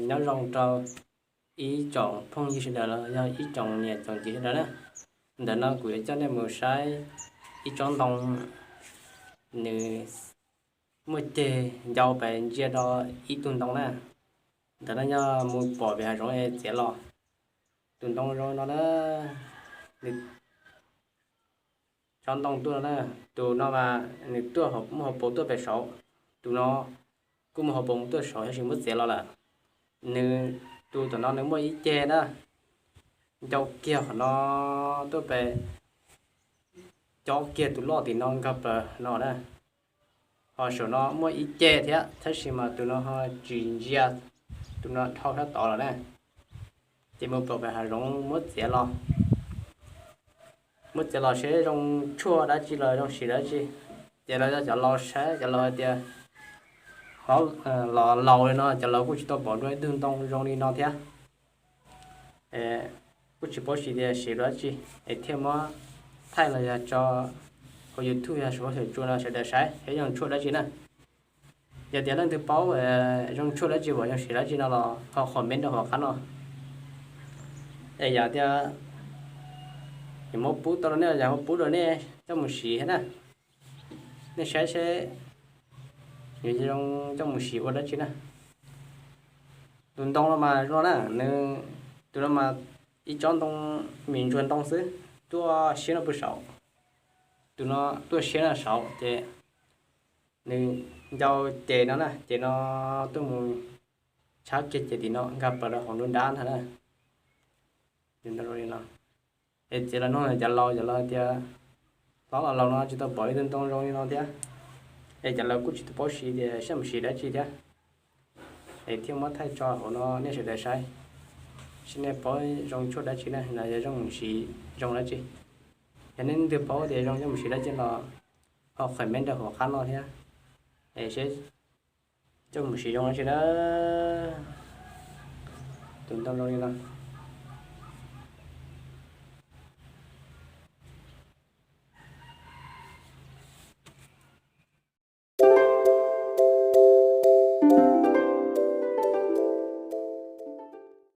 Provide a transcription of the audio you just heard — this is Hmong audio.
Nyob zoo rau ib tsoom phooj ywg sawv daws los yog ib tsoom niam tsoom txiv sawv daws na. Ntawm no kuv yuav coj nej mus saib ib tsob ntoo, nws muaj ceg ncau pes ntsia rau ib tug ntoo na. Ntawm no yog mus pom pem hav zoov es txiav los. Tus ntoo zoo no na, nws tsob ntoo tuaj no na, tus no mas nws tuaj muaj hauv paus tuaj pem saud, tus no kuj muaj hauv paus mus tuaj saud, tab sis muab txiav los lawm. Nws, tus tom no nws muaj ib ceg na, ncau kiag qhov no tuaj pem, cob kiag tus loj tim no nkag plaws no na. Ho saum no muaj ib ceg thiab, tab sis mas tus no ho tsis ntsia, tus no dhau sab tod lawm na. Ces mus pom pem hav zoov muab txiav los, muab txiav los seb zoo tshuaj dab tsi los zoo siv dab tsi. Ces los yog cov laus saib, cov laus hais tias, los laus li no cov laus kuj tsis tau pom dua ib tug ntoo zoo li no thiab, kuj tsis paub siv tias siv dab tsi, es thiaj muab thaij los yog tso hauv YouTube yog saum huab saum cua no sawv daws saib seb zoo tshuaj dab tsi na. Yog tias leej twg paub zoo tshuaj dab tsi uas zoo siv dab tsi no los ho comment rau hauv qab no. Es yog tias yuav muab pub tau rau nej los yog muab pub rau nej coj mus siv thiab na. Nej saib seb yuav zoo coj mus siv ua dab tsi na. Tus ntoo no mas zoo na, nws, tus no mas ib tsob ntoo, mis ntsuag ntoo xwb, tuaj siab no pw saud. Tus no tuaj siab no saud ces nws ncau ces no na, ces no tuaj mus tshab kiag ces tim no nkag plaws rau hauv nruab nrab ntag na. Es txiav los nug cov laus, cov laus tias hlob los laus no tsis tau pom ib tug ntoo zoo li no thiab, es cov laus kuj tsis tau paub siv tias saib mus siv dab tsi thiab. Es thiaj muab thaij tso hauv no nej sawv daws saib, seb nej paub zoo tshuaj dab tsi na, los yog zoo mus siv zoo dab tsi. Yog nej leej twg paub tias zoo coj mus siv dab tsi los ho comment rau hauv qab no thiab, es seb coj mus siv zoo dab tsi na. Tus ntoo zoo li no.